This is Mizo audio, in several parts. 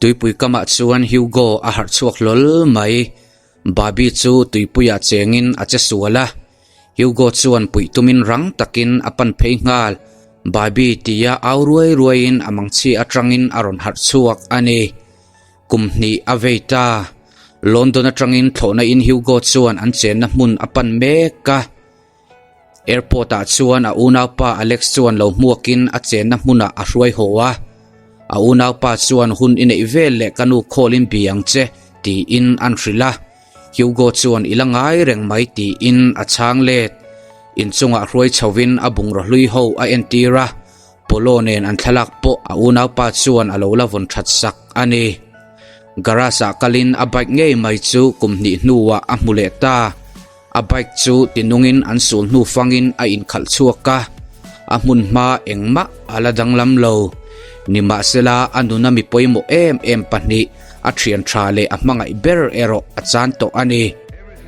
Tuipui kamah chuan Hugo a harh chhuak hlawl mai. Babi chu tuipuiah chengin a che sual a. Hugo chuan puih tumin rang takin a pan phei nghal. Babi tia au ruai ruaiin a mangchhi atangin a rawn harh chhuak a ni. Kum hnih a vei ta. London atangin thlawhna in Hugo chuan an chenna hmun a pan mek a. Airport ah chuan a unaupa Alex chuan lo hmuakin a chenna hmunah a hruai haw a. A unaupa chuan hun i neih vel leh ka nu call in bi ang che tiin an hrilh a. Hugo chuan i la ngai reng mai tiin a chhang let. Inchungah hruai chhovin a bungraw hlui ho a entir a. Polo nen an thlalak pawh a unaupa chuan a lo la vawn that sak a ni. Garage ah kalin a bike ngei mai chu kum hnih hnuah a hmu leh ta. A bike chu tinungin an sul hnu fangin a inkhalh chhuak a, a hmun hma engmah a la danglam lo. Nimahsela a nuna mi pawimawh em em pahnih, a thian tha leh a hmangaih ber erawh a chan tawh a ni.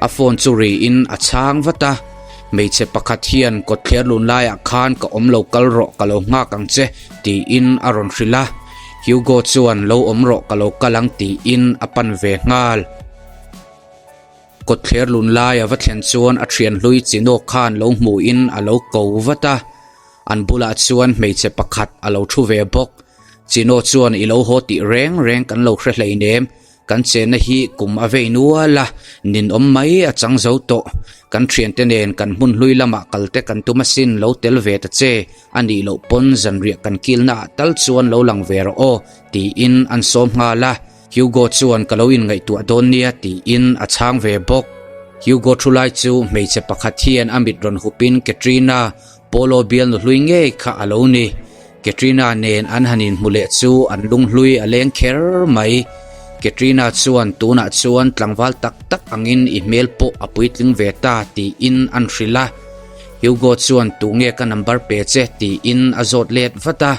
A phone chu riin a chhang vat a, Hmeichhe pakhat hian kawtthler lun laiah khan ka awm lo kal rawh ka lo nghak ang che tiin a rawn hrilh a. Hugo chuan lo awm rawh ka lo kal ang tiin a pan ve nghal. Kawtthler lun lai a va thlen chuan a thian hlui Chinawk khan lo hmuhin a lo ko vat a, an bulah chuan hmeichhe pakhat a lo thu ve bawk. Chinaw chuan i lo haw tih reng reng kan lo hre hleinem, kan chenna hi kum a vei nual a, ninawm mai a chang zo tawh. Kan thiante nen kan hmun hlui lamah kalte kan tum asin lo tel ve ta che, a nih loh pawn zanriah kan kilnaah tal chuan lo lang ve rawh aw, tiin an sawm nghal a. Hugo chuan ka lo inngaihtuah dawn nia tiin a chhang ve bawk. Hugo thu lai chu hmeichhe pakhat hian a mit rawn hupin Katrina, Polo bialnu hlui ngei kha a lo ni. Katrina nen an han inhmu leh chu an lunghlui a leng kher mai. Katrina chuan tunah chuan tlangval tak tak angin i hmel pawh a puitling ve ta tiin an hrilh a. Hugo chuan tunge ka number pe che tiin a zawt let vat a.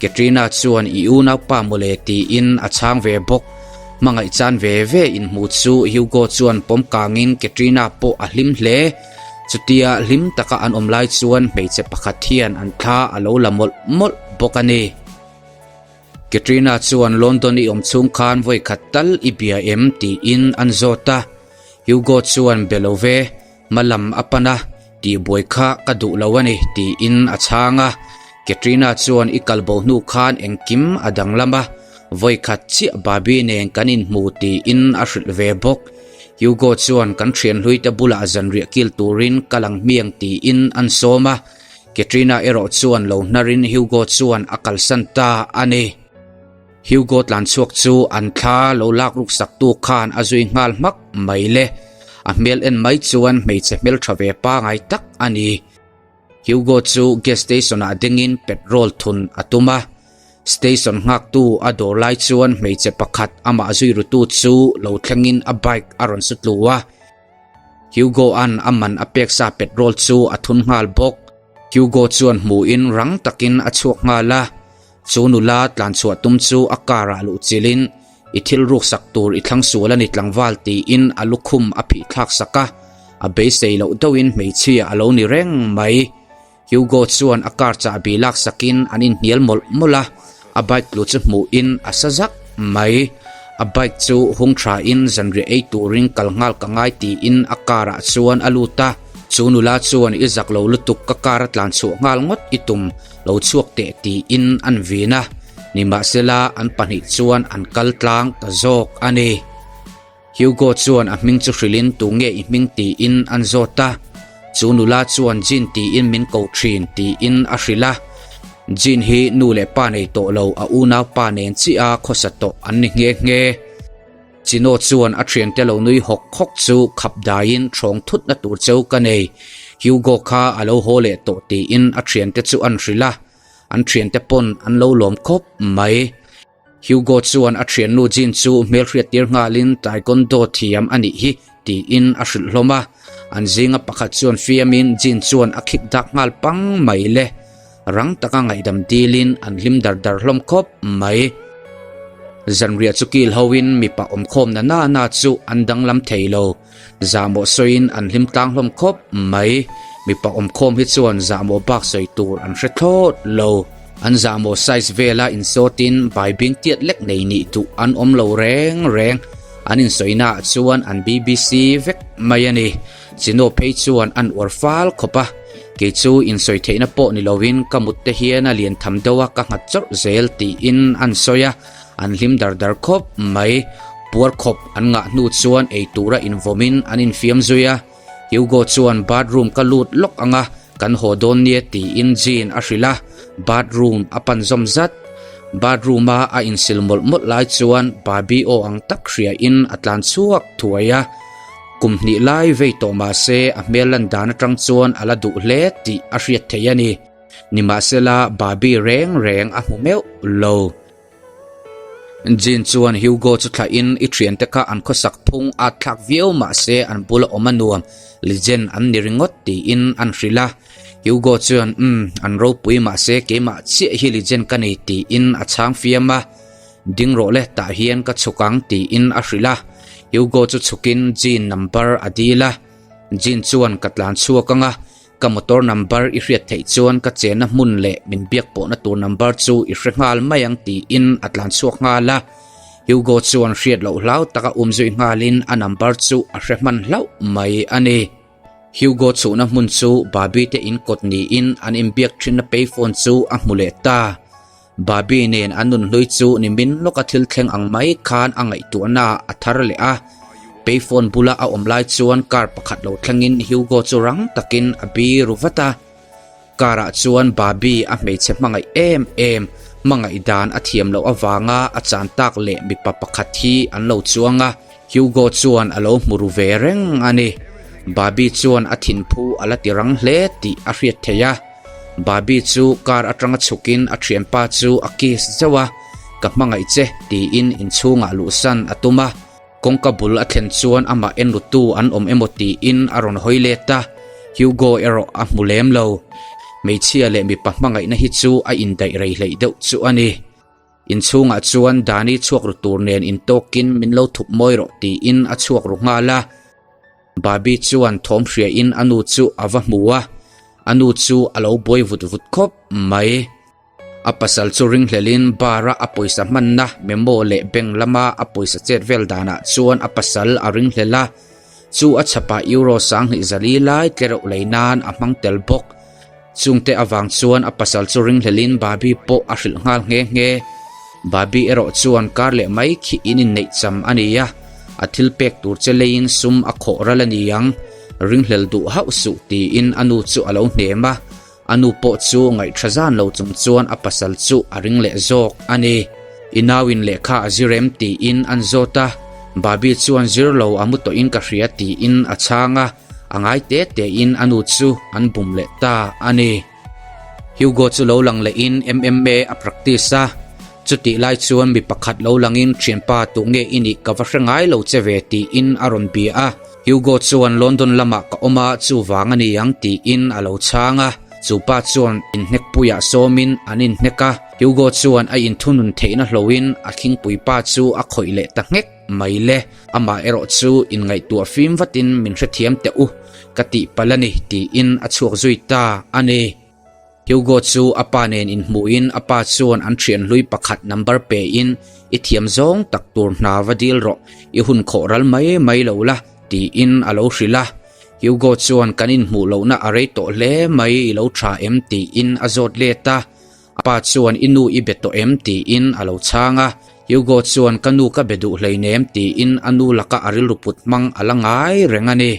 Katrina chuan i unaupa mawle tiin a chhang ve bawk. Hmangaih chan ve ve inhmu chu Hugo chuan pawm kangin Katrina pawh a hlim hle. Chutia hlim taka an awm lai chuan hmeichhe pakhat hian an thla a lo la mawlh mawlh bawk a ni. Katrina chuan London i awm chhung khan vawi khat tal i bia em tiin an zawt a. Hugo chuan be lo ve. Hma lam a pan a, tihbuai kha ka duh lo a ni tiin a chhang a. Katrina chuan i kalbo hnu khan engkim a danglam a, vawikhat chiah Barbie nen kan inhmu tiin a hrilh ve bawk. Hugo chuan kan thianhluite bulah zanriah kil turin ka lang hmiang tiin an sawm a, Katrina erawh chuan lo hnarin Hugo chuan a kalsan ta a ni. Hugo tlan chhuak chu an thla lo lak ruk sak tu khan a zui nghal hmak mai le. A hmel en mai chuan hmeichhe hmeltha ve pangai tak a ni. Hugo chu gas station ah dingin petrol thun a tum a. Station nghaktu a dawr lai chuan hmeichhe pakhat amah zui rutu chu lo thlengin a bike a rawn su tlu a. Hugo an a man a pek sa petrol chu a thun nghal bawk. Hugo chuan hmuhin rang takin a chhuak nghal a. Chu nula tlan chhuah tum chu a car ah luh chilhin i thil ruk sak tur i thlang sual a ni tlangval tiin a lukhum a phih thlak sak a, a beisei loh deuhin hmeichhia a lo ni reng mai. Hugo chuan a car chahbi lak sakin an inhnial mawlh mawlh a, a bike tlu chu hmuhin a sa zak mai. A bike chu hung thain zanriah ei turin kal nghal ka ngai tiin a car ah chuan a lut a, chu nula chuan i zak lo lutuk ka car a tlan chhuah nghal ngawt i tum Lo chhuak teh tiin an vin a, nimahsela an pahnih chuan an kal tlang ta zawk a ni. Hugo chuan a hming chu hrilhin tunge i hming tiin an zawt a, chu nula chuan Jean tiin min ko thin tiin a hrilh a. Jean hi nu leh pa nei tawh lo a unaupa nen chiah a khawsa tawh an ni nghe nghe. Chino chuan a thiante lo nui hawk hawk chu khap daiin thawng thutna tur cheu ka nei, Hugo kha a lo haw leh tawh tiin a thiante chu an hrilh a, an thiante pawn an lo lawm khawp mai. Hugo chuan a thiannu Jean chu hmelhriat tir nghalin Taekwondo thiam a nih hi tiin a hrilh hlawm a, an zinga pakhat chuan fiamin Jean chuan a khik dak nghal pang mai le. Rang taka ngaihdam dilin an hlim dar dar hlawm khawp mai. Zanriah chu kil hoin mipa awmkhawm na na na chu an danglam thei lo. Zahmawh sawiin an hlim tlang hlawm khawp mai. Mipa awmkhawm hi chuan zahmawh bak sawi tur an hre thlawt lo. An zahmawh size vela insawtin baibing tiat lek nei nih duh an awm lo reng reng. An insawi-naah chuan an BBC vek mai a ni. Chino phei chuan an uar fal khawp a, kei chu insawi theihna pawh ni lovin ka mut te hian a lian tham deuh a ka nghat chawrh zel tiin an sawi a, an hlim dar dar khawp mai. Puar khawp an ngah hnu chuan ei tura invawmin an infiam zui a, Hugo chuan bathroom ka lut lawk ang a, kan haw dawn nia tiin Jean a hrilh a, bathroom a pan zawm zat. Bathroom a a insil mawlh mawlh lai chuan Barbie aw ang tak hriain a tlan chhuak thuai a, kum hnih lai vei tawh mah se a hmel lan dan atang chuan a la duh hle tih a hriat theih a ni. Nimahsela Barbie reng reng a hmu meuh lo. Jean chuan Hugo chu thlahin i thiante kha an khawsak phung at thlak viau mahse an bula awm a nuam, legend an ni ringawt tiin an hrilh a. Hugo chuan umm, an ropui mahse keimah chiah hi legend ka nei tiin a chhang fiam a. Ding rawh le tah hian ka chhuk ang tiin a hrilh a. Hugo chu chhukin Jean number a dil a. Jean chuan ka tlan chhuak ang a, Ka motor number i hriat theih chuan ka chenna hmun leh min biak pawhna tur number chu i hre nghal mai ang tiin a tlan chhuak nghal a. Hugo chuan hriat loh hlau taka um zui nghalin a number chu a hre hman hlauh mai a ni. Hugo chhuhna hmun chu Barbie te in kawt niin an inbiak thinna payphone chu a hmu leh ta. Barbie nen an nunhlui chu nimin lawka thil thleng ang mai khan a ngaihtuahna a thar leh a. Payphone bula a awm lai chuan car pakhat lo thlengin Hugo chu rang takin a biru vat a. Car ah chuan Barbie a hmeichhe hmangaih em em, hmangaih dan a thiam loh avanga a chan tak leh mipa pakhat hi an lo chuang a. Hugo chuan a lo hmu ru ve reng a ni. Barbie chuan a thinphu a la ti rang hle tih a hriat theih a. Barbie chu car atanga chhukin a thianpa chu a kiss zauh a, Ka hmangaih che tiin inchhungah luhsan a tum a, kawngka bul a thlen chuan amah enrutu an awm emaw tiin a rawn hawi let a, Hugo erawh a hmu lem lo. Hmeichhia leh mipa hmangaihna hi chu a indaih rei hleih deuh chu a ni. Inchhungah chuan Dani chhuak ru tur nen intawkin min lo thup mawi rawh tiin a chhuak ru nghal a. Barbie chuan thawm hriain a nu chu a va hmu a, a nu chu a lo buai vut vut khawp mai. A pasal chu ringhlelin bar-a a pawisa hmanna memo leh bank lama a pawisa chet vel danah chuan a pasal a ringhlel a, chu a chhapah euro 20 zali lai tlereuh lei nan a hmang tel bawk. Chungte avang chuan a pasal chu ringhlelin Barbie pawh a hrilh nghal nghe nghe. Barbie erawh chuan kar leh mai khi in inneih cham a ni a, a thil pek tur che leiin sum a khawh ral a ni ang, ringhlel duh hauh suh tiin a nu chu a lo hnem a, a nu pawh chu ngaihtha zan lo chung chuan a pasal chu a ring leh zawk a ni. I nauin lehkha a zir em tiin an zawt a, Barbie chuan zir lo a mu tawhin ka hria tiin a chhang a. A ngai te tein a nu chu an bum leh ta a ni. Hugo chu lo lang lehin MMA a practice a, chutih lai chuan mi pakhat lo langin thianpa tu nge i nih ka va hre ngai lo che ve tiin a rawn bia a. Hugo chuan London lamah ka awm a chuvang a ni ang tiin a lo chhang a, chu pa chuan inhnekpuiah sawmin an inhnek a, Hugo chuan a inthunun theihna hlohin a thlingpui pa chu a khawih leh ta nghek. Mai le, amah erawh chu inngaihtuah fim vatin min hrethiam teh u, ka tih palh a ni, tiin a chhuak zui ta a ni. Hugo chu a pa nen inhmuhin a pa chuan an thian hlui pakhat number pein, I thiam zawng tak tur hna va dil rawh, i hun khawh ral mai mai lo la, tiin a lo hrilh a. Hugo chuan kan inhmuh lohna a rei tawh hle mai, i lo tha em? tiin a zawt let a. A pa chuan i nu i be tawh em tiin a lo chhang a, Hugo chuan ka nu ka be duh hleinem tiin a nu laka a rilru put hmang a la ngai reng a ni.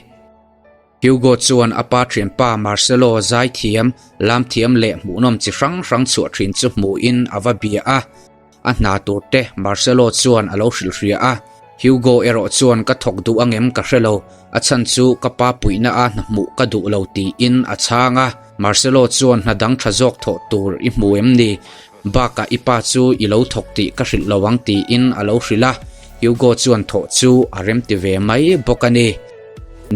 Hugo chuan a pa thianpa Marcelo zaithiam, lamthiam leh hmuhnawm chi hrang hrang chhuah thin chu hmuhin a va bia a. A hna tur te Marcelo chuan a lo hrilhhria a, Hugo erawh chuan ka thawk duh angem ka hre lo, a chhan chu ka pa puihna a hna hmuh ka duh lo tiin a chhang a. Marcelo chuan hna dang tha zawk thawh tur i hmu em ni? Bakah i pa chu i lo thawk tih ka hrilh lo ang tiin a lo hrilh a, Hugo chuan thawh chu a remti ve mai bawk a ni.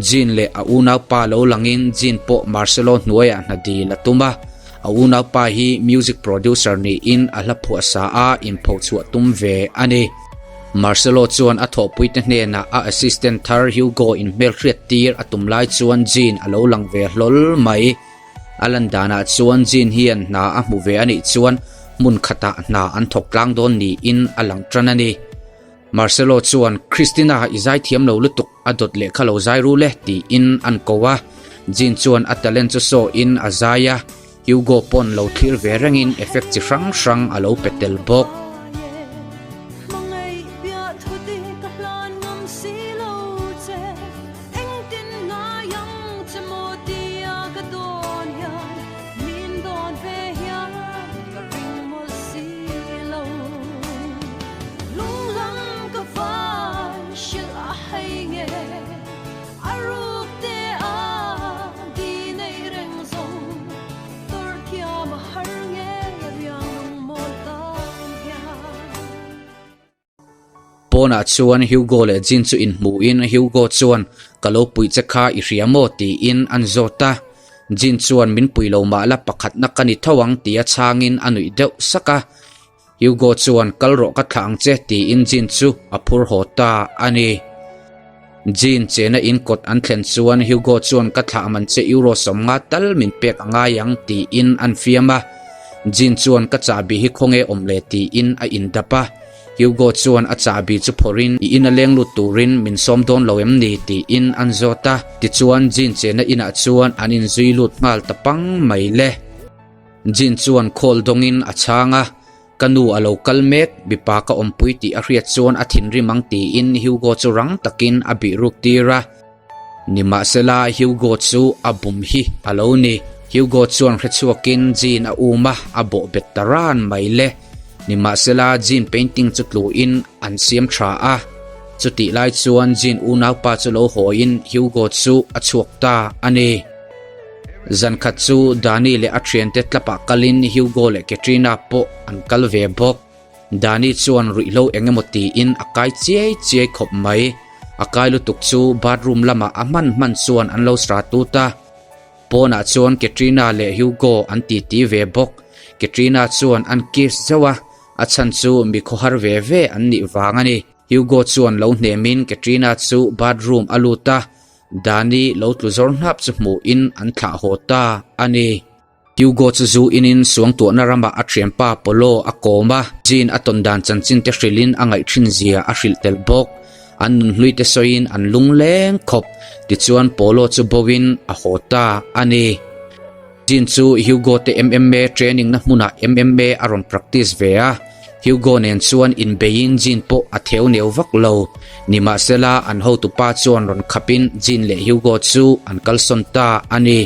Jean leh a unaupa lo langin Jean pawh Marcelo hnuaiah hna dil a tum a, a unaupa hi music producer niin a hla phuah sa a inphochhuah tum ve a ni. Marcelo chuan a thawhpuite hnenah a assistant thar Hugo inhmelhriat tir a tum lai chuan Jean a lo lang ve hlawl mai. A lan danah chuan Jean hian hna a hmu ve a nih chuan hmun khatah hna an thawk tlang dawn niin a lang tan a ni. Marcelo chuan, Christina i zai thiam lo lutuk, a dawt leh kha lo zai rul e, tiin an ko a. Jean chuan a talent chu sawiin a zai a, Hugo pawn lo thlir ve rengin effect chi hrang hrang a lo pe tel bawk. Pawnah chuan Hugo leh Jean chu inhmuhin Hugo chuan, Ka lo puih che kha i hria maw? tiin an zawt a. Jean chuan, Min pui lo mah la, pakhatna ka ni tho ang tia chhangin a nuih deuh sak a. Hugo chuan, Kal rawh ka thlah ang che tiin Jean chu a phur haw ta a ni. Jean chena in kawt an thlen chuan Hugo chuan ka thlah man che euro 50 tal min pek a ngai ang tiin an fiam a. Jean chuan ka chahbi hi khawnge awm le tiin a indap a. Hugo chuan a chahbi chu phawrhin i ina leng lut turin min sawm dawn lo em ni tiin an zawt a. Tichuan Jean chena inah chuan an inzui lut nghal ta pang mai le. Jean chuan call dawngin a chhang a. Ka nu a lo kal mek, mipa ka awmpui tih a hriat chuan a thinrim ang tiin Hugo chu rang takin a bih ruk tir a. Nimahsela Hugo chu a bum hi a lo ni. Hugo chuan hrechhuakin Jean a um a, a bawh bet ta ran mai le. Nimahsela Jean painting chu tluin an siam tha a. Chutih lai chuan Jean unaupa chu lo hawiin Hugo chu a chhuak ta a ni. Zan khat chu Dani leh a thiante tlapah kalin Hugo leh Katrina pawh an kal ve bawk. Dani chuan ruihhlo eng emaw tiin a kai chiai chiai khawp mai. A kai lutuk chu bathroom lamah a hman hman chuan an lo sra tut a. Pawnah chuan Katrina leh Hugo an titi ve bawk. Katrina chuan an kiss zauh a, a chhan chu mi khawhar ve ve an nih vang a ni. Hugo chuan lo hnemin Katrina chu bathroom a lut a, Dani lo tlu zawr hnap chu hmuhin an thlah haw ta a ni. Hugo chu zu inin suangtuahna ramah a thianpa Polo a kawm a, Jean a tawn dan chanchin te hrilhin a ngaih thin zia a hrilh tel bawk. An nunhlui te sawiin an lung leng khawp, tichuan Polo chu boin a haw ta a ni. Jean chu Hugo te MMA training na hmunah MMA a rawn practice ve a, Hugo nen chuan inbeiin Jean pawh a theu neu vak lo. Nimahsela an hotupa chuan rawn khapin Jean leh Hugo chu an kalsawn ta a ni.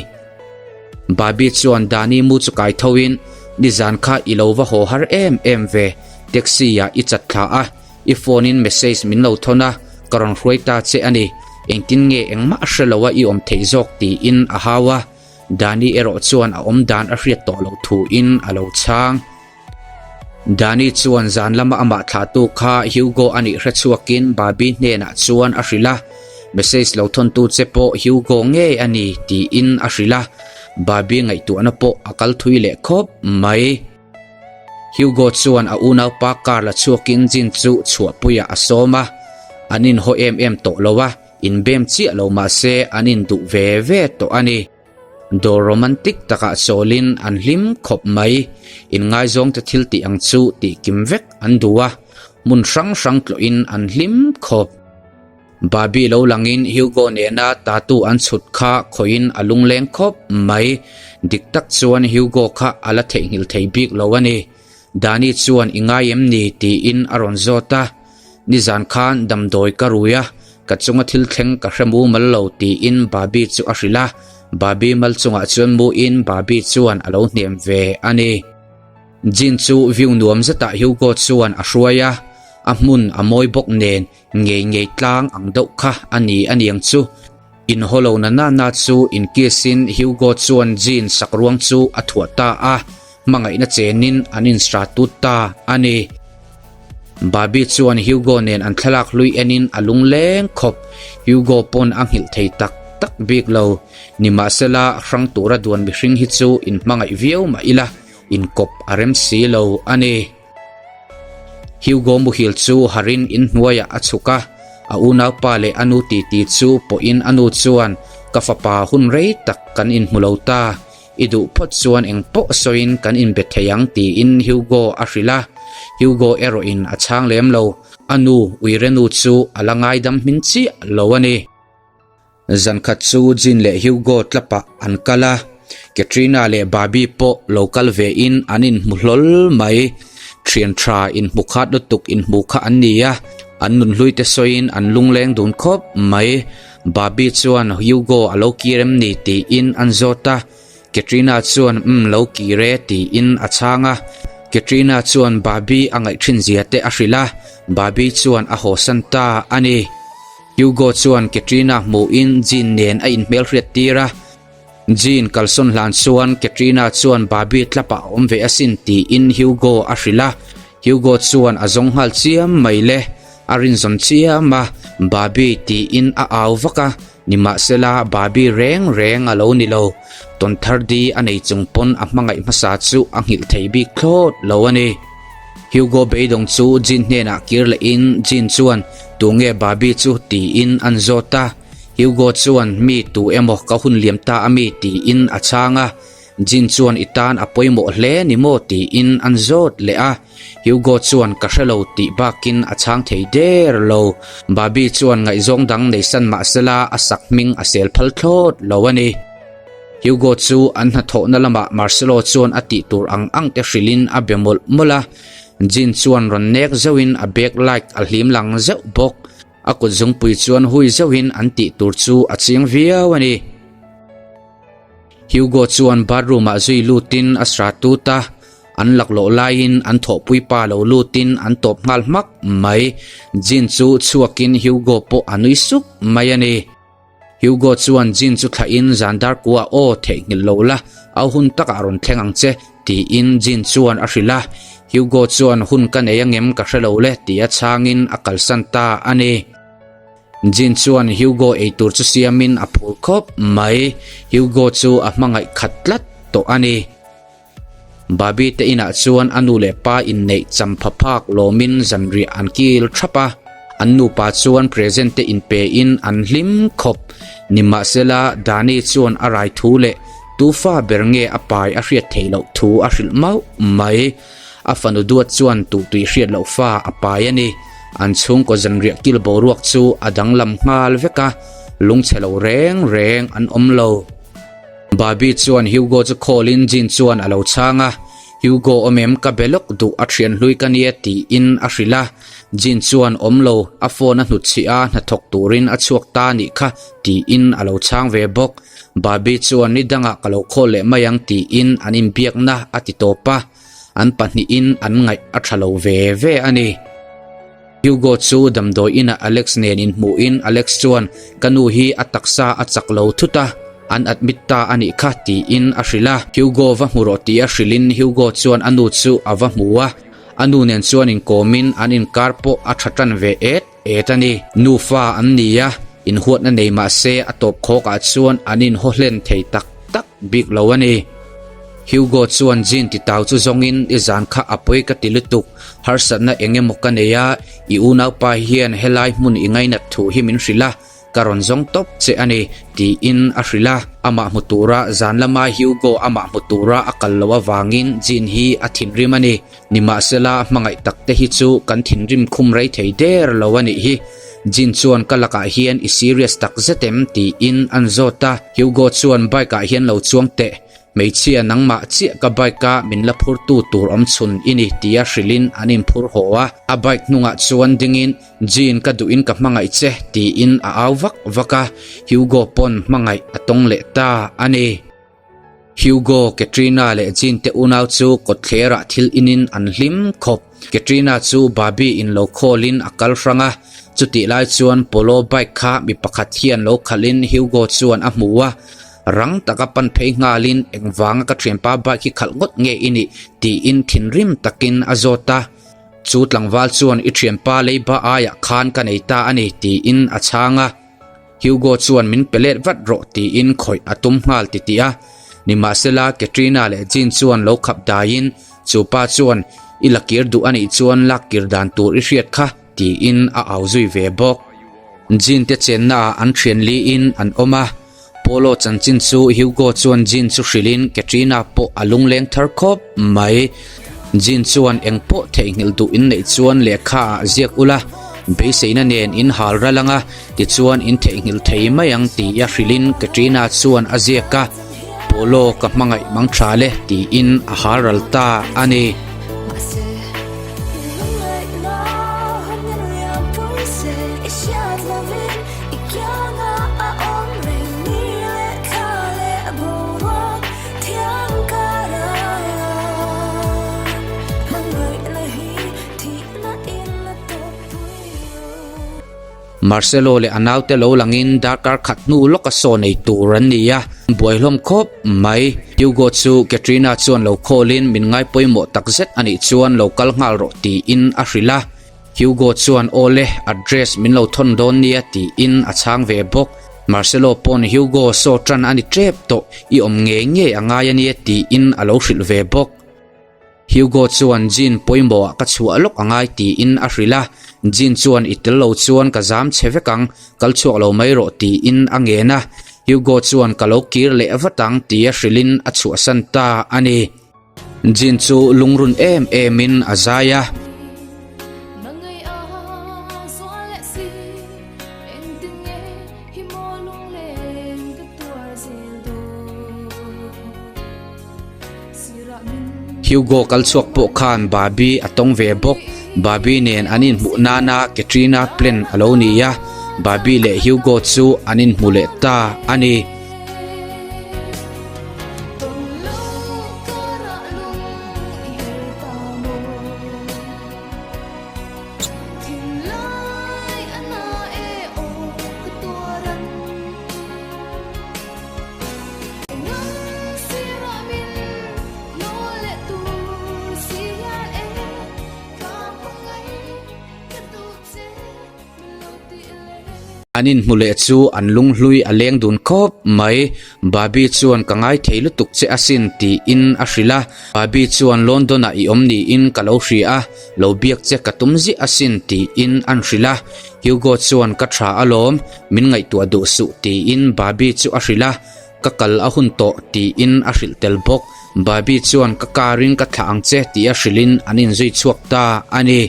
Barbie chuan Dani mu chu kai thoin, Nizan kha i lo va haw har em em ve, taxi ah i chat thla a, i phone in message min lo thawn a, ka rawn hruai ta che a ni, engtin nge engmah hre lo a i awm theih zawk tiin a hau a. Dani erawh chuan a awm dan a hriat tawh loh thuin a lo chhang. Dani chuan zan lama amah thlahtu kha Hugo a nih hre chhuakin Barbie hnenah chuan a hrilh a, message lo thawntu che pawh Hugo ngei a ni tiin a hrilh a, Barbie ngaihtuahna pawh a kal thui leh khawp mai. Hugo chuan a unaupa car la chhuakin Jean chu chhuahpuiah a sawm a, an inhaw em em tawh lo a, Inbem chiah lo mah se an induh ve ve tawh a ni. Dawr romantic takah chawlin an hlim khawp mai. Inngaizawngte thil tih ang chu tih kim vek an duh a, hmun hrang hrang tlawhin an hlim khawp. Barbie lo langin Hugo nena tattoo an chhut kha khawihin a lungleng khawp mai. Dik tak chuan Hugo kha a la theihnghilh thei bik lo a ni. Dani chuan i ngai em ni tiin a rawn zawt a. Nizan khan damdawi ka rui a, ka chunga thil thleng ka hre mumal lo tiin Barbie chu a hrilh a, Barbie mal chungah chuan muin Barbie chuan a lo hnem ve a ni. Jean chu view nuam zetah Hugo chuan a hruai a, a hmun a mawi bawk nen ngei ngei tlang ang deuh kha a ni a niang chu. Inhaw lo na na na chu inkiss in Hugo chuan Jean sakruang chu a thuah ta a, hmangaihna chenin an insra tut ta a ni. Barbie chuan Hugo nen an thlalak hlui enin a lungleng khawp. Hugo pawn a nghilh thei tak tak bik lo. Nimahsela, hrang tura duan mihring hi chu inhmangaih viau mah ila, inkawp a rem si lo a ni. Hugo muhil chu harin inhnuaiah a chhuk a, a unaupa leh a nu titi chu pawhin a nu chuan, Ka fapa hun rei tak kan inhmu lo ta. I duh phawt chuan eng pawh sawiin kan inbe thei ang tiin Hugo a hrilh a. Hugo erawhin a chhang lem lo. A nu uirenu chu a la ngaidam hmin chiah lo a ni. Zan khat chu Jean leh Hugo tlapah an kal a, Katrina leh Barbie pawh lo kal ve in an inhmu hlawl mai. Thian tha inhmu khat lutuk inhmu kha an ni a, an nunhlui te sawiin an lungleng dun khawp mai. Barbie chuan Hugo a lo kir em ni tiin an zawt a, Katrina chuan umm lo kir e tiin a chhang a. Katrina chuan Barbie a ngaih thin zia te a hrilh a, Barbie chuan a hawsan ta a ni. Hugo chuan Katrina hmuhin Jean nen a inhmelhriat tir a. Jean kalsawn hlan chuan Katrina chuan Barbie tlapah a awm ve asin tiin Hugo a hrilh a. Hugo chuan a zawng nghal chiam mai le. A rinzawn chiam a, Barbie tiin a au vak a, nimahsela Barbie reng reng a lo ni lo. Tawn thar di a nei chung pawn a hmangaih hmasa chu a nghilh thei bik thlawt lo a ni. Hugo beidawng chu Jean hnenah kir lehin Jean chuan Tunge Barbie chu tiin an zawt a. Hugo chuan Mi tu emaw ka hun liam ta ami tiin a chhang a. Jean chuan I tan a pawimawh hle ni maw tiin an zawt leh a. Hugo chuan ka hre lo tih bakin a chhang thei der lo. Barbie chuan ngaihzawng dang nei san mah sela a sak hming a sel phal thlawt lo a ni. Hugo chu an hnathawhna lamah Marcelo chuan a tih tur ang ang te hrilhin a be mawlh mawlh a. Jean chuan rawn nek zeuhin a bag light a hlim lang zeuh bawk. A kut zungpui chuan hui zeuhin an tih tur chu a chiang viau a ni. Hugo chuan bathroom ah zui lutin a sra tut a, an laklawh laiin an thawhpui pa lo lutin an tawp nghal hmak mai. Jean chu chhuakin Hugo pawh a nui suk mai a ni. Hugo chuan Jean chu thlahin zan dar kua aw theihnghilh lo la, a hun takah rawn thleng ang che tiin Jean chuan a hrilh a. Hugo chuan hun ka nei angem ka hre lo le tia chhangin a kalsan ta a ni. Jean chuan Hugo eitur chu siamin a phur khawp mai. Hugo chu a hmangaih khat tlat tawh a ni. Barbie te inah chuan a nu leh pa inneih champha phak lawmin zanriah an kil thap a. An nupa chuan present te inpe in an hlim khawp. Nimahsela, Dani chuan a rai thu leh tu fa ber nge a pai a hriat theih loh thu a hrilh mauh mai. A fanu duat chuan tuhtui hriat loh fa a pai a ni. An chhungkaw zanriah kil boruak chu a danglam nghal vek a, lungchhe lo reng reng an awm lo. Barbie chuan Hugo chu call in Jean chuan a lo chhang a, Hugo awm em ka be lawk duh a thian hlui ka nia tiin a hrilh a, Jean chuan awm lo, a phone a hnutchhih a hnathawk turin a chhuak ta nih kha tiin a lo chhang ve bawk. Barbie chuan ni dangah ka lo call leh mai ang tiin an inbiakna a ti tawp a, an pahnihin an ngaih a tha lo ve ve a ni. Hugo chu damdawi inah Alex nen inhmuhin Alex chuan ka nu hi a taksa a chak lo thut a, an admit ta a nih kha tiin a hrilh a. Hugo va hmu rawh tia hrilhin Hugo chuan a nu chu a va hmu a, a nu nen chuan inkawmin an inkar pawh a tha tan ve et et a ni. Nufa an ni a, inhuatna nei mah se a tawp khawkah chuan an inhaw hlen thei tak tak bik lo a ni. Hugo chuan Jean titau chu zawngin i zan kha a pawi ka ti lutuk, harsatna eng emaw ka nei a, i unaupa hian helai hmun i ngainat thu hi min hrilh a, ka rawn zawng tawp che a ni, tiin a hrilh a. Amah hmu tura zan lama Hugo amah hmu tura a kal loh avangin Jean hi a thinrim a ni. Nimahsela, hmangaih tak te hi chu kan thinrim khum rei thei der lo a nih hi. Jean chuan ka lakah hian i serious tak zet em? tiin an zawt a. Hugo chuan bike ah hian lo chuang teh. Hmeichhia nangmah chiah ka bike a min la phurtu tur awm chhun i ni tia hrilhin an inphur haw a. A bike hnungah chuan dingin Jean ka duhin ka hmangaih che tiin a au vak vak a. Hugo pawn hmangaih a tawng leh ta a ni. Hugo, Katrina leh Jean te unau chu kawtthlerah thil inin an hlim khawp. Katrina chu Barbie in lo call in a kal hrang a, chutih lai chuan Polo bike kha mi pakhat hian lo khalhin Hugo chuan a hmu a, rang taka pan phei nghalin engvanga ka thianpa bike hi khalh ngawt nge i nih tiin thinrim takin a zawt a. Chu tlangval chuan i thianpa leiba aiah khan ka nei ta a ni tiin a chhang a. Hugo chuan min pe let vat rawh tiin khawih a tum nghal titih a. Nimahsela Katrina leh Jean chuan lo khap daiin chu pa chuan i la kir duh anih chuan lak kir dan tur i hriat kha tiin a au zui ve bawk. Jean te chenna ah an thian liin an awm a. Polo chanchin chu Hugo chuan Jean chu hrilhin Katrina pawh a lungleng thar khawp mai. Jean chuan engpawh theihnghilh duh in neih chuan lehkha ah ziak ula, beiseina nen in hal ral anga tichuan in theihnghilh thei mai ang tia hrilhin Katrina chuan a ziak a. Polo ka hmangaih mang tha le tiin a hal ral ta a ni. Marcelo leh a naute lo langin darkar khat hnu lawka saw nei tur an ni a, buai hlawm khawp mai. Hugo chu Katrina chuan lo khawlin min ngai pawimawh tak zet a nih chuan lo kal nghal rawh tiin a hrilh a. Hugo chuan aw le, address min lo thawn dawn nia tiin a chhang ve bawk. Marcelo pawn Hugo saw tan a ni tep tawh, i awm ngei ngei a ngai a nia tiin a lo hrilh ve bawk. Hugo chuan Jean pawimawhah ka chhuah lawk a ngai tiin a hrilh a, Jean chuan i tel lo chuan ka zam che vek ang, kal chhuak lo mai rawh tiin a ngen a, Hugo chuan ka lo kir leh vat ang tia hrilhin a chhuahsan ta a ni. Jean chu lungrun em emin a zai a. Hugo kal chhuak pawh khan Barbie a tawng ve bawk. Barbie nen an inhmuh nana Katrina plan a lo ni a, Barbie leh Hugo chu an inhmu leh ta a ni. An inhmu leh chu an lunghlui a leng dun khawp mai. Barbie chuan ka ngai thei lutuk che asin tiin a hrilh a. Barbie chuan London ah i awm niin ka lo hria a, lo biak che ka tum ziah asin tiin an hrilh a. Hugo chuan ka tha alawm, min ngaihtuah duh suh tiin Barbie chu a hrilh a. Ka kal a hun tawh tiin a hrilh tel bawk. Barbie chuan ka car in ka thlah ang che tia hrilhin an inzui chhuak ta a ni.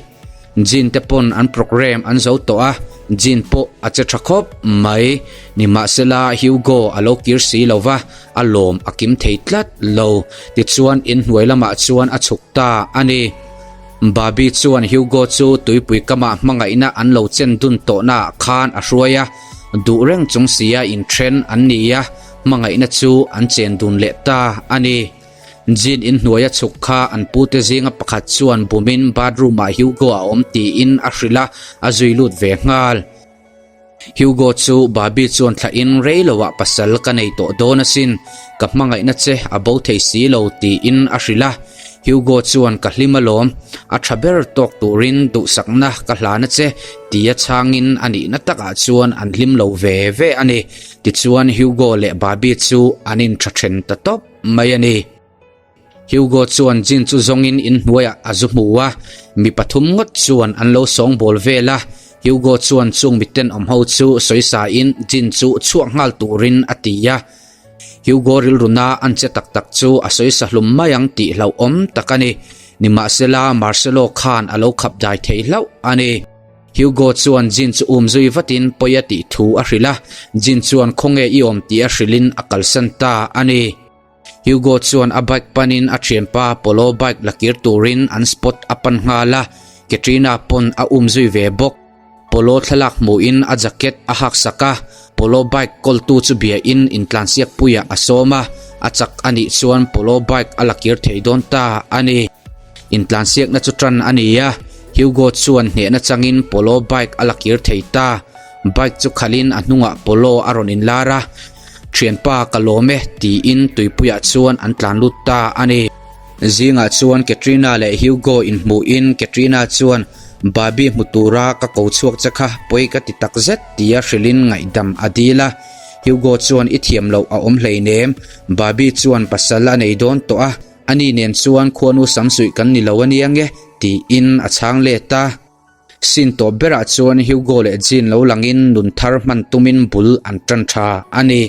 Jean te pawn an programme an zo tawh a, Jean pawh a che tha khawp mai. Nimahsela Hugo a lo kir si lo va, a lawm a kim thei tlat lo. Tichuan inhnuai lamah chuan a chhuk ta a ni. Barbie chuan Hugo chu tuipui kamah hmangaihna an lo chen dun tawhnaah khan a hruai a. Duh reng chung sia inthen an ni a, hmangaihna chu an chen dun leh ta a ni. Jean inhnuaia chhuk kha an pute zinga pakhat chuan bumin bathroom ah Hugo a awm tiin a hrilh a, a zui lut ve nghal. Hugo chu Barbie chuan thlahin rei loah pasal ka nei tawh dawn asin, ka hmangaihna che a bo thei si lo tiin a hrilh a. Hugo chuan ka hlim alawm, a tha ber tawk turin duhsakna ka hlan a che tia chhangin a nihna takah chuan an hlim lo ve ve a ni. Tichuan Hugo leh Barbie chu an intha then ta tawp mai a ni. Hugo chuan Jean chu zawngin inhnuaiah a zu hmu a, mi pathum ngawt chuan an lo sawngbawl vel a. Hugo chuan chung miten awm ho chu sawisain Jean chu chhuak nghal turin a ti a. Hugo rilruna an che tak tak chu a sawisa hlum mai ang tih hlauhawm tak a ni. Nimahsela Marcelo khan a lo khap dai thei hlauh a ni. Hugo chuan Jean chu um zui vatin pawi a tih thu a hrilh a, Jean chuan khawnge i awm tih a hrilhin a kalsan ta a ni. Hugo chuan a bike panin a thianpa Polo bike la kir turin an spot a pan nghal a, Katrina pawn a um zui ve bawk. Polo thlalak hmuhin a jacket a hak sak a, Polo bike kawltu chu biain intlansiak puiah a sawm a, a chak a nih chuan Polo bike a la kir thei dawn ta a ni. Intlansiakna chu tan a ni a, Hugo chuan hnehna changin Polo bike a la kir thei ta. Bike chu khalhin a hnungah Polo a rawn inlar a, Thianpa ka lawm e tiin tuipuiah chuan an tlan lut ta a ni. Zingah chuan Katrina leh Hugo inhmuhin Katrina chuan Barbie hmu tura ka ko chhuak che kha pawi ka ti tak zet tia hrilhin ngaihdam a dil a. Hugo chuan i thiam loh a awm hleinem, Barbie chuan pasal a nei dawn tawh a, ani nen chuan khuanu samsuih kan ni lo a nia nge tiin a chhang let a. Sin tawp berah chuan Hugo leh Jean lo langin nun thar hman tumin bul an tan tha a ni.